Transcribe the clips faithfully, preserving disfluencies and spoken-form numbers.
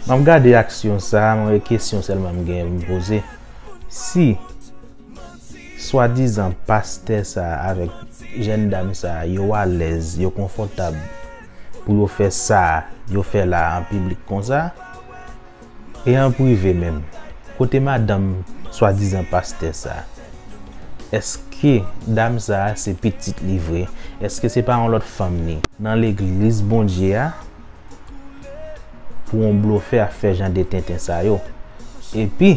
M ap gade aksyon sa a, mwen kesyon sèlman m genyen pou m poze. Si swadizan pastè sa a avèk jèn dam sa a, yo alèz, yo konfòtab pou yo fè sa yo fè la an piblik konsa, e an prive menm, kote madanm swadizan pastè sa a? Èske dam sa a se pitit li vre? Èske se pa yon lòt fanm li? Nan legliz Bondye a, pou yon blofè ap fè jan de tenten sa yo. Epi,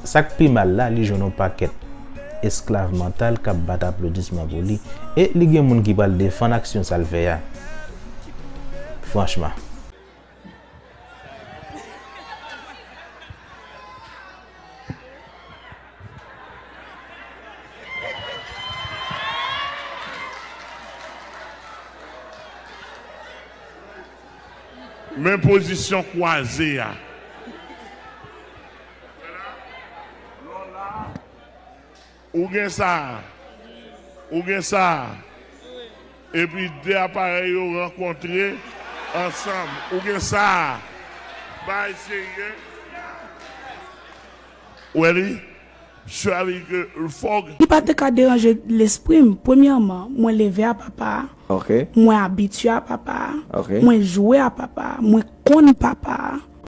sa k pi mal la, li jwenn yon pakèt esklav mantal k ap bat aplodisman pou li. E li gen moun ki pral defann aksyon sa l fè a. Franchman. Men pozisyon kwaze a. Ou gen sa, ou gen sa, epi de aparèy yo rankontre ansanm. Ou gen sa, bay serye. Ou wè li? Sa vle di ke fòk. Li pa te ka deranje lespri m. Premyèman, mwen leve a papa a. Ok, Mwen abitye a papa a. Ok. Mwen jwe a papa a. Mwen konn papa a.